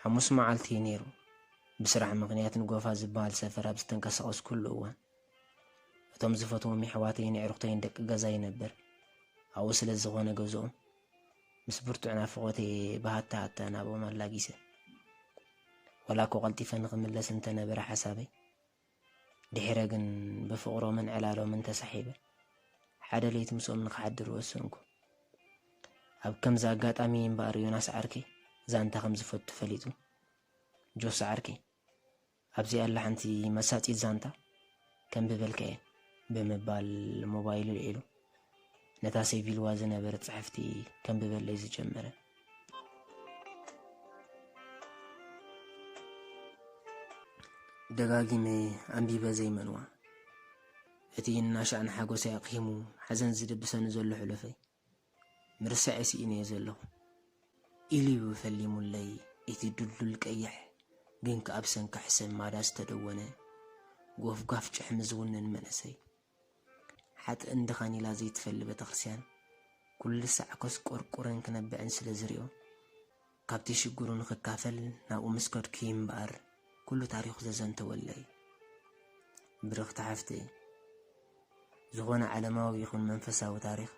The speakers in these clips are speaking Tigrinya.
ሓሙስ መዓልቲ ነይሩ። ብስራሕ ምኽንያት ንጎፋ ዝበሃል ሰፈር ኣብ ዝተንቀሳቐስኩሉ እዋን፣ እቶም ዝፈትዎም የሕዋተይን የዕሩኽተይን ደቂ ገዛ ይነብር። ኣብኡ ስለ ዝኾነ ገዝኦም፣ ምስ ብርቱዕ ናፍቖተይ ብሃታ ሃታ ናብኦም ኣላጊሰ። ዋላ እኮ ቀልጢፈ ንኽምለስ እንተነበረ ሓሳበይ፣ ድሒረ ግን ብፍቕሮምን ዕላሎምን ተሳሒበ፣ ሓደ ለይቲ ምስኦም ንኽሓድር ወሰንኩ። ኣብ ከምዚ ኣጋጣሚ እምበኣር ዮናስ ዓርከይ ዛንታ ከም ዝፈቱ ፈሊጡ፣ "ጆስ ዓርከይ፣ ኣብዚኣ ኣላ ሓንቲ መሳጢት ዛንታ፣ ከንብበልካ እየ" ብምባል ሞባይሉ ኣልዒሉ፣ ነታ ሴቭ ኢልዋ ዝነበረት ጽሕፍቲ ከንብበለይ ዝጀመረ። ደጋጊመ ኣንቢበ ዘይመንዋ። እቲ እናሻዕ ንሓጎሰይ ኣቕሂሙ ሓዘን ዝድብሰኒ ዘሎ ሕሉፈይ፣ ምርሳዕ ስኢነዮ ዘለኹ። ኢሉ እዩ ፈሊሙለይ እቲ ድልዱል ቀይሕ፣ ግን ከኣ ብሰንኪ ሕሰም ማዳ ዝተደወነ፣ ጎፍጓፍ ጭሕሚ ዝውንን መንእሰይ። ሓጥእን ድኻን ኢላ ዘይትፈሊ ቤተክርስትያን፣ ኩሉ ሳዕ ከስቆርቁርን ክነብዕን ስለ ዝሪኦ፣ ካብቲ ሽግሩ ንኽካፈል ናብኡ ምስ ከድኩ እምበኣር፣ ኩሉ ታሪኹ ዘዘንተወለይ። ብርኽቲ ሓፍተይ፣ ዝኾነ ዓለማዊ ይኹን መንፈሳዊ ታሪኽ፣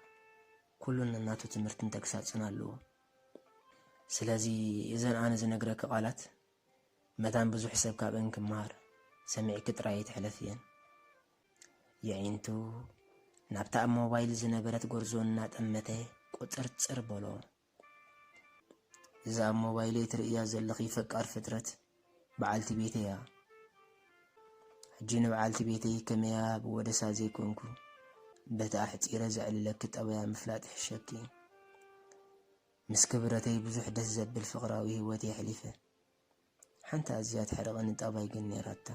ኩሉ ነናቱ ትምህርትን ተግሳጽን ኣለዎ። ስለዚ፣ እዘን ኣነ ዝነግረኪ ቃላት፣ መታን ብዙሕ ሰብ ካብአን ክመሃር፣ ሰሚዕኪ ጥራይ ኣይትሕለፍየን። የዒንቱ ናብታ ኣብ ሞባይል ዝነበረት ጎርዞ እናጠመተ ቁጽርጽር በሎ። እዛ ኣብ ሞባይለይ ትርእያ ዘለኺ ፈቃር ፍጥረት በዓልቲ ቤተይ እያ። ሕጂ ንበዓልቲ ቤተይ ከመያ ብወደሳ ዘይኮንኩ፣ በቲ ኣሕጺረ ዘዕልለኪ ጠባያ ምፍላጥ ይሕሸኪ። ምስ ክብረተይ ብዙሕ ደስ ዘብል ፍቕራዊ ህይወት የሕሊፈ። ሓንቲ ኣዝያ ተሕርቐኒ ጠባይ ግን ነይራታ።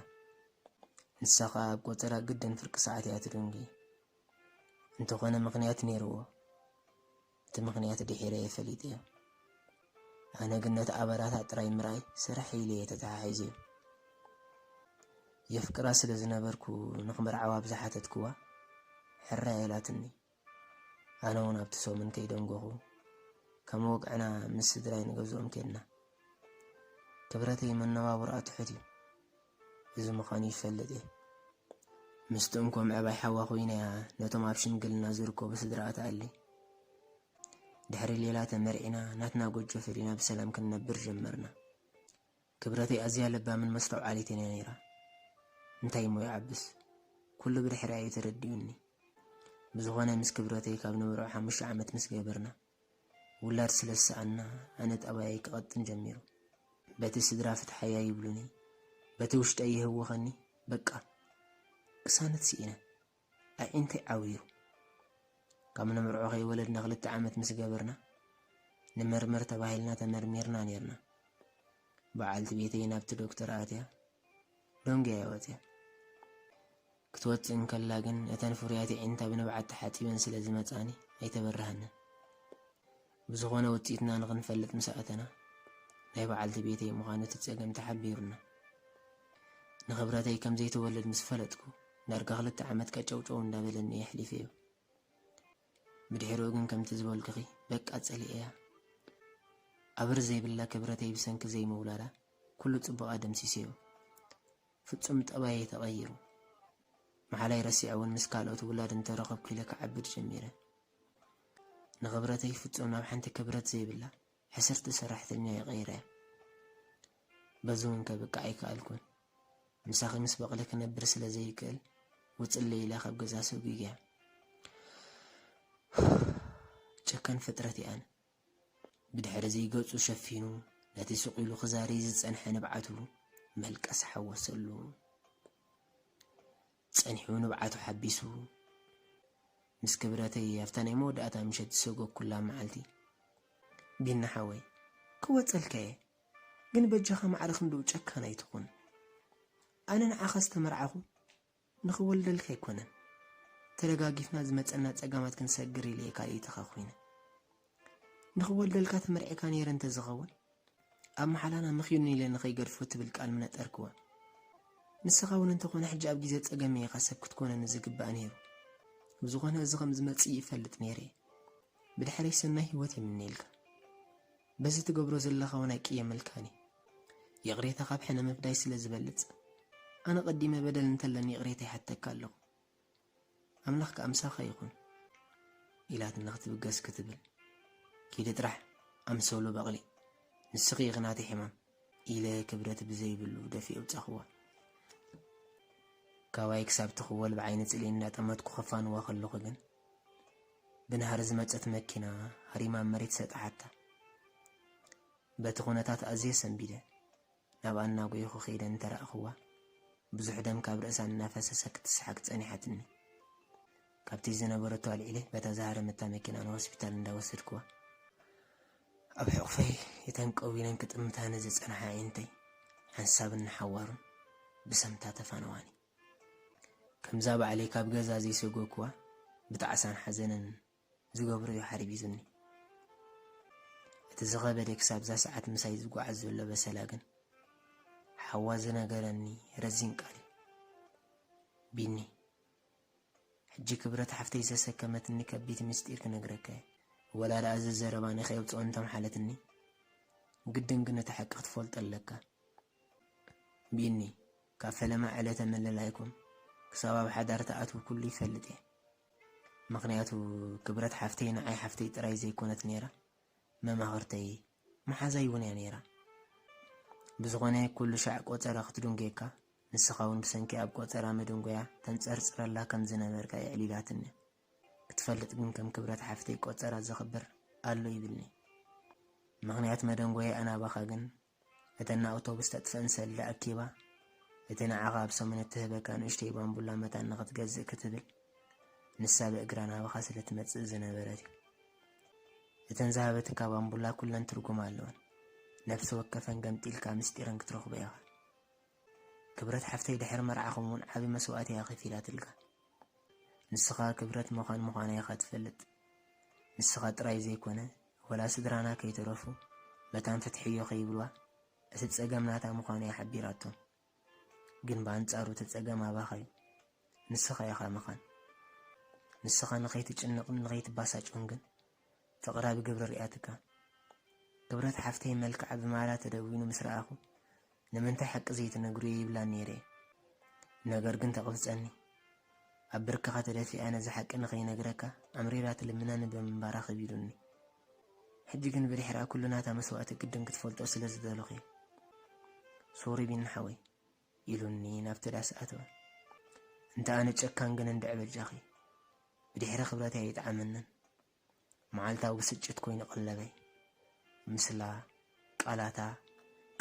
ንሳ ኸኣ ኣብ ቆጸራ ግድን ፍርቂ ሰዓት እያ ትድንጉ። እንተኾነ ምኽንያት ነይርዎ። እቲ ምኽንያት ድሒረ እየ ፈሊጠዮ። ኣነ ግን ነቲ ኣበራታ ጥራይ ምርኣይ ስራሕ ኢለ እየ ተተሓሒዘዮ። የፍቅራ ስለ ዝነበርኩ ንኽምርዓዋ ኣብ ዝሓተትክዋ፣ ሕራይ ኣይላትኒ። ኣነ እውን ኣብቲ ሰሙን ከይደንጎኹ፣ ከም ወግዕና ምስ ስድራይ ንገዝኦም ከድና። ክብረተይ መነባብሮኣ ትሑት እዩ። እዚ ምዃኑ ይፈልጥ እየ። ምስቲ እንኮ ምዕባይ ሓዋ ኮይነያ ነቶም ኣብ ሽምግልና ዝርከቡ ስድራኣ ትኣሊ። ድሕሪ ሌላ ተመርዒና፣ ናትና ጎጆ ፈሊና ብሰላም ክንነብር ጀመርና። ክብረተይ ኣዝያ ለባምን መስተውዓሊትን እያ ነይራ። እንታይ እሞ ይዓብስ፣ ኩሉ ብድሕሪኣ እዩ ተረዲኡኒ። ብዝኾነ ምስ ክብረተይ ካብ ንመርዖ ሓሙሽተ ዓመት ምስ ገበርና፣ ውላድ ስለ ዝሰኣና፣ ኣነ ጠባየይ ክቐጥን ጀሚሩ። በቲ ስድራ ፍትሓያ ይብሉኒ፣ በቲ ውሽጠይ ይህውኸኒ። በቃ፣ ቅሳነት ስኢነ። ኣዒንተይ ዓዊሩ። ካብ ነምርዖ ከይወለድና ክልተ ዓመት ምስ ገበርና፣ ንመርመር ተባሂልና ተመርሚርና ኔርና። በዓልቲ ቤተይ ናብቲ ዶክተር ኣትያ፣ ደንጉያ እያ ወጽያ። ክትወጽእ እንከላ ግን፣ እተን ፍሩያት ኣዒንታ ብንብዓት ተሓጺበን ስለ ዝመጻኒ፣ ኣይተበረሃንን። ብዝኾነ ውጽኢትና ንኽንፈልጥ ምስ ኣተና፣ ናይ በዓልቲ ቤተይ ምዃኑ እቲ ጸገም ተሓቢሩና። ንኽብረተይ ከም ዘይትወልድ ምስ ፈለጥኩ፣ ዳርጋ ክልተ ዓመት ቀጨውጨው እንዳበለኒ የሕሊፈዮ። ብድሕሪኡ ግን ከምቲ ዝበልኩኺ፣ በቃ ጸሊኤያ። ኣብር ዘይብላ ክብረተይ ብሰንኪ ዘይምውላዳ፣ ኩሉ ጽቡቓ ደምሲሰዮ። ፍጹም ጠባየይ ተቐይሩ። መሓላይ ረሲዐ እውን ምስ ካልኦት ውላድ እንተረኸብኩ ኢለ ክዓብድ ጀሚረ። ንኽብረተይ ፍጹም ናብ ሓንቲ ክብረት ዘይብላ ሕስርቲ ሰራሕተኛ እየ ቀይረያ። በዚ እውን ከብቅዕ ኣይከኣልኩን። ምሳኺ ምስ በቕሊ ክነብር ስለ ዘይክእል፣ ውጽለይ ኢላ ካብ ገዛ ሰጒግያ። ጨካን ፍጥረት እየ ኣነ። ብድሕሪ እዚ ገጹ ሸፊኑ፣ ነቲ ስቕ ኢሉ ክዛሪ ዝጸንሐ ንብዓቱ መልቀስ ሓወሰሉ። ጸኒሑ ንብዓቱ ሓቢሱ፣ ምስ ክብረተይ ኣብታ ናይ መወዳእታ ምሸት ዝሰጎግኩላ መዓልቲ፣ "ቢና ሓወይ፣ ክወጸልካ እየ፣ ግን በጃኻ ማዕረ ክንድኡ ጨካን ኣይትኹን። ኣነ ንዓኻ ዝተመርዓኹ ንኽወልደልካ ኣይኮነን። ተደጋጊፍና ዝመጸና ጸገማት ክንሰግር ኢለ እየ ካልኢትኻ ኮይነ። ንኽወልደልካ ተመርዒካ ነይረ እንተዝኸውን፣ ኣብ መሓላና ምኺኑ ኢለ ንኸይገድፎ ትብል ቃል ምነጠርክዋ። ንስኻ እውን እንተኾነ ሕጂ ኣብ ግዜ ጸገመይ ኢኻ ሰብ ክትኮነኒ ዝግባእ ነይሩ። ብዝኾነ እዚ ከም ዝመጽእ ይፈልጥ ነይረ እየ። ብድሕረይ ሰናይ ህይወት ይምነየልካ። በዚ ትገብሮ ዘለኻ እውን ኣይቅየመልካን እየ። ይቕሬታ ካብ ሕነ ምፍዳይ ስለ ዝበልጽ፣ ኣነ ቀዲመ በደል እንተለኒ ይቕሬታ ይሓተካ ኣለኹ። ኣምላኽ ከኣ ምሳኻ ይኹን፣ ኢላትና ክትብገስ ክትብል፣ ኪዲ ጥራሕ ኣምሰሉ በቕሊ፣ ንስኺ ኢኺ ናተይ ሕማም፣ ኢለ ክብረት ብዘይብሉ ደፊ ኣውጻኽዋ። ካባይ ክሳብ ትኽወል ብዓይኒ ጽልኢ እንዳጠመትኩ ክፋንዋ ከለኹ ግን፣ ብናህሪ ዝመጸት መኪና ሃሪማ ኣብ መሬት ሰጣሓታ። በቲ ኩነታት ኣዝየ ሰንቢደ። ናብኣ እናጎየኹ ከይደ እንተረኣኽዋ፣ ብዙሕ ደም ካብ ርእሳ እናፈሰሰ ክትስሓቅ ጸኒሓትኒ። ካብቲ ዝነበረቶ ኣልዒለ በታ ዝሃረመታ መኪና ንሆስፒታል እንዳወሰድክዋ፣ ኣብ ሕቑፈይ እተን ቀዊነን ክጥምታኒ ዝጸንሓ ኣዒንተይ ሓንሳብን ንሓዋሩን ብሰምታ ተፋነዋኒ። ከምዛ ባዕለይ ካብ ገዛ ዘይሰጎግክዋ ብጣዕሳን ሓዘንን ዝገብሮ እዩ ሓርቢዙኒ። እቲ ዝኸበደ ክሳብዛ ሰዓት ምሳይ ዝጓዓዝ ዘሎ በሰላ ግን ሓዋ ዝነገረኒ ረዚን ቃል እዩ። ቢኒ፣ ሕጂ ክብረት ሓፍተይ ዘሰከመትኒ ከቢድ ምስጢር ክነግረካ እየ። ወላ ደኣ እዚ ዘረባ ንኸየውጽኦ እንተምሓለትኒ፣ ግድን ግን እቲ ሓቂ ክትፈልጦ ኣለካ። ቢኒ፣ ካብ ፈለማ ዕለተ ምልላይኩም ክሳብ ኣብ ሓዳር ትኣትዉ ኩሉ ይፈልጥ እየ። ምኽንያቱ ክብረት ሓፍተይ ንዓይ ሓፍተይ ጥራይ ዘይኮነት ነይራ፣ መማኽርተይ፣ መሓዛይ እውን እያ ነይራ። ብዝኾነ ኩሉ ሻዕ ቆጸራ ክትድንጉየካ፣ ንስኻ እውን ብሰንኪ ኣብ ቆጸራ መደንጎያ ተንጸርጽረላ ከም ዝነበርካ የዕሊላትኒ። ክትፈልጥ ግን ከም ክብረት ሓፍተይ ቆጸራ ዘኽብር ኣሎ ይብልኒ። ምኽንያት መደንጎያ ኣናባኻ ግን እተን ንኣውቶቡስ ተጥፍአን ሰልዲ ኣኪባ፣ እቲ ንዓኻ ኣብ ሰሙን እትህበካ ንእሽተይ ባምቡላ መታን ንኽትገዝእ ክትብል፣ ንሳ ብእግራ ናባኻ ስለ ትመጽእ ዝነበረት እዩ። እተን ዝሃበትካ ባምቡላ ኩለን ትርጉም ኣለወን። ነፍሲ ወከፈን ገምጢልካ ምስጢረን ክትረኽቦ ኢኻ። ክብረት ሓፍተይ ድሕሪ መርዓኹም እውን ዓቢ መስዋእቲ እያ ከፊላትልካ። ንስኻ ክብረት መዃን ምዃና ኢኻ ትፈልጥ። ንስኻ ጥራይ ዘይኮነ፣ ወላ ስድራና ከይተረፉ መታን ፍትሕዮ ከይብልዋ፣ እቲ ጸገም ናታ ምዃኑ እያ ሓቢራቶም። ግን ብኣንጻሩ እቲ ጸገም ኣባኻ እዩ። ንስኻ ኢኻ መኻን። ንስኻ ንኸይትጭነቕን ንኸይትባሳጭውን ግን ፍቕራ ብግብሪ ርእያትካ። ክብረት ሓፍተይ መልክዓ ብማራ ተደዊኑ ምስ ረኣኹ፣ ንምንታይ ሓቂ ዘይትነግሩዮ ይብላ ነይረ እየ። ነገር ግን ተቕብጸኒ። ኣብ ብርክኻ ተደፊኣ ነዚ ሓቂ ንኸይነግረካ ኣምሪራ ትልምነኒ ብምንባራ ከቢዱኒ። ሕጂ ግን ብድሕሪኣ ኩሉ ናታ መስዋእቲ ግድን ክትፈልጦ ስለ ዝደለኹ እየ። ሶሪ ቢኒ ሓወይ፣ ኢሉኒ ናብቲ ዳስ ኣተወ። እንተ ኣነ ጨካን ግን እንድዒ በጃኺ፣ ብድሕሪ ክብረተይ ኣይጥዓመንን። መዓልታዊ ብስጭት ኮይኑ ቀለበይ። ምስላ፣ ቃላታ፣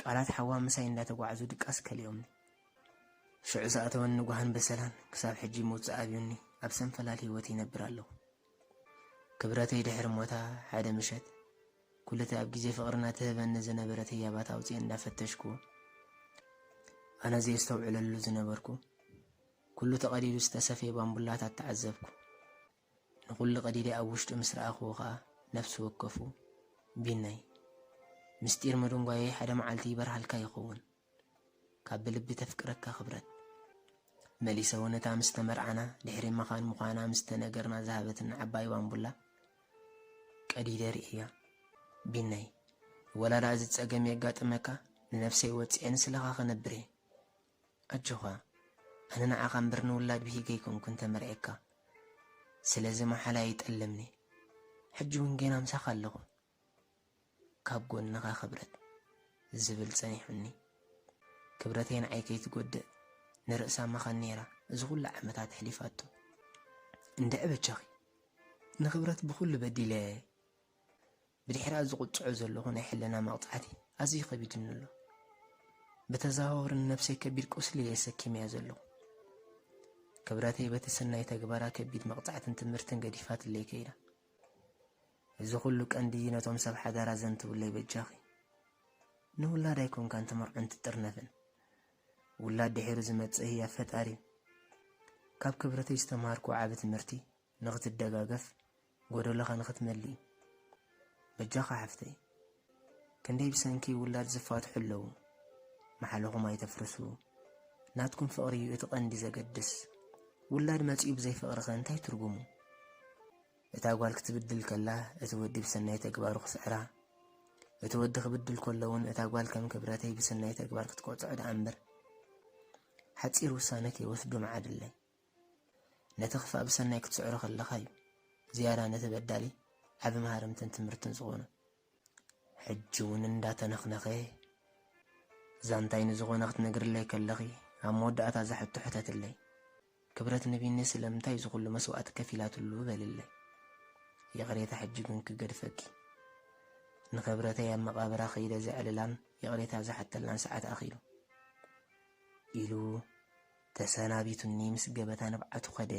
ቃላት ሓዋ ምሳይ እንዳተጓዕዙ ድቃስ ከሊኦምኒ። ሽዑ ዝኣተወኒ ንጓህን በሰላን ክሳብ ሕጂ ምውጽእ ኣብዩኒ ኣብ ሰንፈላል ህይወት ይነብር ኣለኹ። ክብረተይ ድሕሪ ሞታ ሓደ ምሸት፣ ኩሉ እቲ ኣብ ግዜ ፍቕርና ትህበኒ ዝነበረት ህያባት ኣውጽኤ እንዳፈተሽኩ፣ ኣነ ዘየስተውዕለሉ ዝነበርኩ፣ ኩሉ ተቐዲዱ ዝተሰፍየ ባምቡላታት ተዓዘብኩ። ንኹሉ ቀዲደ ኣብ ውሽጡ ምስ ረኣኽዎ ኸኣ ነፍሲ ወከፉ፣ ቢናይ፣ ምስጢር ምድንጓየይ ሓደ መዓልቲ ይበርሃልካ ይኸውን። ካብ ብልቢ ተፍቅረካ ክብረት። መሊሰ እውን እታ ምስ ተመርዓና ድሕሪ መኻን ምዃና ምስ ተነገርና ዝሃበትና ዓባይ ባምቡላ ቀዲደ ርእያ። ቢናይ፣ ወላ ደኣ እዚ ጸገም የጋጥመካ፣ ንነፍሰይ ወጺኤ ንስለኻ ክነብር እየ። ኣጆኻ፣ ኣነ ንዓኻ እምበር ንውላድ ብሂገ ኣይኮንኩን ተመርዒካ። ስለዚ መሓላ ኣይጠልምኒ። ሕጂ እውን ጌና ምሳኻ ኣለኹ። ካብ ጎንኻ ክብረት ዝብል ጸኒሑኒ። ክብረተይ ንዓይ ከይትጎድእ ንርእሳ መኻን ነይራ እዚ ኩሉ ዓመታት ኣሕሊፋቶ። እንድዒ በጃኺ፣ ንክብረት ብኹሉ በዲለያ እየ። ብድሕሪኣ ዝቕጽዖ ዘለኹ ናይ ሕልና መቕጻዕቲ ኣዝዩ ከቢድኒ ኣሎ። ብተዘዋወሪ ንነብሰይ ከቢድ ቁስሊ እየ ሰኪመያ ዘለኹ። ክብረተይ በቲ ሰናይ ተግባራ ከቢድ መቕጻዕትን ትምህርትን ገዲፋትለይ ከይዳ። እዚ ኩሉ ቀንዲ ነቶም ሰብ ሓዳራ ዘንትውለይ በጃኺ። ንውላድ ኣይኮንካን ትመርዖን ትጥርነፍን። ውላድ ድሒሩ ዝመጽእ ህያብ ፈጣሪ እዩ። ካብ ክብረተይ ዝተምሃርኩ ዓቢ ትምህርቲ፣ ንኽትደጋገፍ፣ ጎደሎኻ ንኽትመልእ እዩ። በጃኻ ሓፍተይ፣ ክንደይ ብሰንኪ ውላድ ዝፋትሑ ኣለዉ። መሓለኹም ኣይተፍርሱ። ናትኩም ፍቕሪ እዩ እቲ ቀንዲ ዘገድስ። ውላድ መጺኡ ብዘይ ፍቕሪኸ እንታይ ትርጉሙ? እታ ጓል ክትብድል ከላ፣ እቲ ወዲ ብሰናይ ተግባሩ ክስዕራ፣ እቲ ወዲ ክብድል ከሎ እውን እታ ጓል ከም ክብረተይ ብሰናይ ተግባር ክትቆጽዖ ደኣ እምበር፣ ሓጺር ውሳነ ከይወስዶ መዓድለይ። ነቲ ክፋእ ብሰናይ ክትስዕሮ ከለኻ እዩ ዝያዳ ነቲ በዳሊ ዓቢ መሃርምትን ትምህርትን ዝኾኖ። ሕጂ እውን እንዳተነኽነኸ፣ "እዛ እንታይ ንዝኾነ ክትነግርለይ ከለኺ፣ ኣብ መወዳእታ እዛ ሕቶ ሕተትለይ። ክብረት ንቢኒ ስለምንታይ እዚ ኩሉ መስዋእቲ ከፊላትሉ?" በልለይ። ይቕሬታ፣ ሕጂ ግን ክገድፈኪ። ንኽብረተይ ኣብ መቓብራ ከይደ ዘዕልላን ይቕሬታ ዝሓተላን ሰዓት ኣኺሉ፣ ኢሉ ተሰናቢቱኒ ምስ ገበታ ንብዓቱ ኸደ።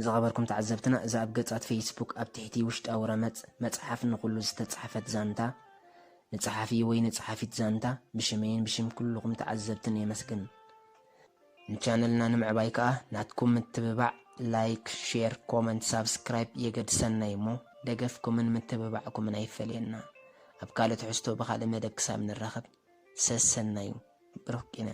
ዝኸበርኩም ተዓዘብትና፣ እዛ ኣብ ገጻት ፌስቡክ ኣብ ትሕቲ ውሽጣዊ ረመጽ መጽሓፍ ንኹሉ ዝተጻሕፈት ዛንታ፣ ንጸሓፊ ወይ ንጸሓፊት ዛንታ ብሽመይን ብሽም ኩልኹም ተዓዘብትን የመስግን። ንቻነልና ንምዕባይ ከኣ ናትኩም ምትብባዕ፣ ላይክ፣ ሼር፣ ኮመንት፣ ሳብስክራይብ የገድሰና እዩ እሞ፣ ደገፍኩምን ምትብባዕኩምን ኣይፈለየና። ኣብ ካልእ ትሕዝቶ ብኻልእ መደብ ክሳብ ንራኸብ፣ ሰሰናዩ። ብሩኽ ቂነ።